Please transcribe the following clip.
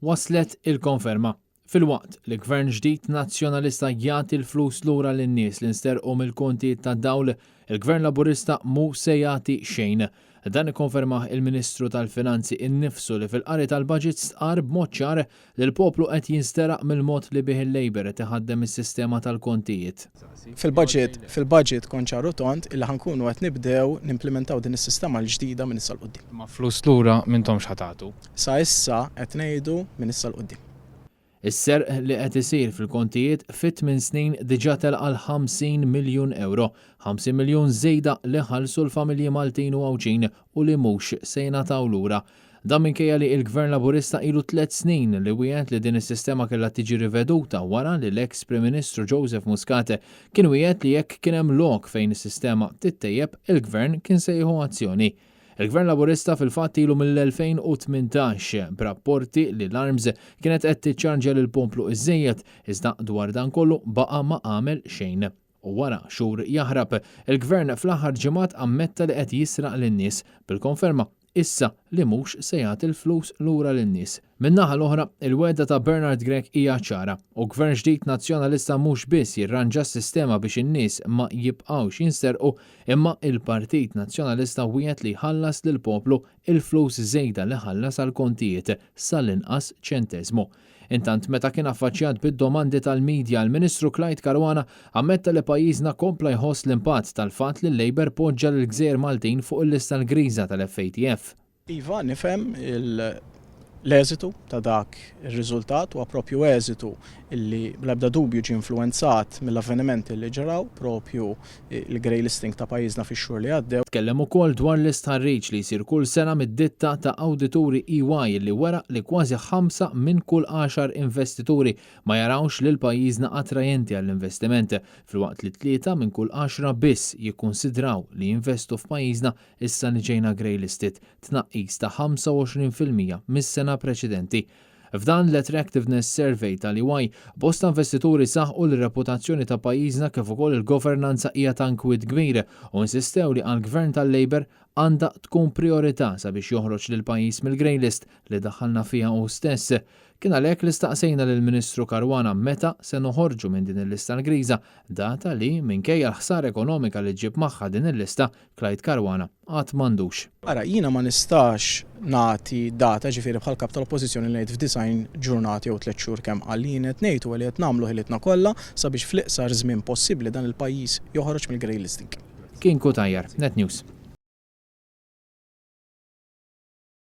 Waslet il-konferma. Filwaqt li Gvern ġdid Nazzjonalista jagħti l-flus lura lin-nies li nsterqu mill-kontijiet tad-dawl, il-Gvern Laburista mhu se jagħti xejn. Dan ikkonfermah il-Ministru tal-Finanzi innifsu li fil-qari tal-Budget stqarr b'mod ċar li l-poplu qed jinsteraq mill-mod li bih il-Labour qed iħaddem is-sistema tal-kontijiet. Fil-budget, fil-budget kont ċar u tond illi ħa nkunu qed nibdew nimplimentaw din is-sistema l-ġdida minn issa 'l quddiem. Imma flus lura m'intomx ħa tagħtu? Sa issa qed ngħidu minn issa 'l quddiem. Is-serq li qed isir fil-kontijiet fi tmien snin diġà telaq għal 50 miljun ewro. 50 miljun żejda li ħallsu l-familji Maltin u Għawdxin u li mhux se jingħataw lura. Dan minkejja li il-Gvern Laburista ilu tliet snin li wiegħed li din is-sistema kellha tiġi riveduta wara li l-eks Prim Ministru Joseph Muscat kien wiegħed li jekk kien hemm lok fejn is-sistema tittejjeb il-Gvern kien se jieħu azzjoni. Il-Gvern Laburista fil-fatt ilu mill-2018 b'rapporti li l-ARMS kienet qed tiċċarġja lill-poplu iżżejjed, iżda dwar dan kollu baqa' ma għamel xejn. U wara xhur jaħrab, il-Gvern fl-aħħar ġimgħat ammetta li qed jisraq lin-nies, bil-konferma issa li mhux se jagħti l-flus lura lin-nies. Min-naħa l-oħra, il-wegħda ta' Bernard Grech hija ċara, u Gvern ġdid Nazzjonalista mhux biss jirranġa s-sistema biex in-nies ma jibqgħux jinsterqu, imma il-Partit Nazzjonalista wiegħed li jħallas lill-poplu il-flus żejda li ħallas għall-kontijiet, sal-inqas ċenteżmu. Intant, meta kien affaċċjat bid-domandi tal-media, il-Ministru Clyde Caruana ammetta li pajjiżna kompla jħoss l-impatt tal-fatt li l-Labour poġġa lill-gżejjer Maltin fuq il-lista l-griża tal-FATF. Iva, nifhem l-eżitu ta' dak ir-riżultat, huwa propju eżitu li bla ebda dubju ġie influwenzat mill-avvenimenti li ġraw, propju l-grey listing ta' pajjiżna fix-xhur li għaddew. Tkellem ukoll dwar l-istħarriġ li jsir kull sena mid-ditta ta' awdituri EY li wera li kważi ħamsa minn kull għaxar investituri ma jarawx lil pajjiżna attrajenti għall-investiment, filwaqt li tlieta minn kull għaxra biss jikkunsidraw li jinvestu f'pajjiżna issa li ġejna grey listed, tnaqqis ta' 25% mis-sena preċedenti. F'dan l-Attractiveness Survey tal-EY, bosta investituri saħqu li r-reputazzjoni ta' pajjiżna kif ukoll il-governanza hija ta' nkwiet kbir u insistew li għall-Gvern tal-Labour għandha tkun prijorità sabiex joħroġ lill-pajjiż mill-grey list li daħħalna fiha hu stess. Kien għalhekk li staqsejna lill-Ministru Caruana meta se noħorġu minn din il-lista l-griża, data li, minkejja l-ħsara ekonomika li ġġib magħha din il-lista, Clyde Caruana għad m'għandux. Ara, jiena ma nistax nagħti data, ġifieri bħal Kap tal-Oppożizzjoni li ngħid f'disgħin ġurnata jew tlett xhur kemm qal. Li jien qed ngħid huwa li qed nagħmlu ħilitna kollha sabiex fl-iqsar żmien possibbli dan il-pajjiż joħroġ mill-grey listing. Kien Cutajar, Net News.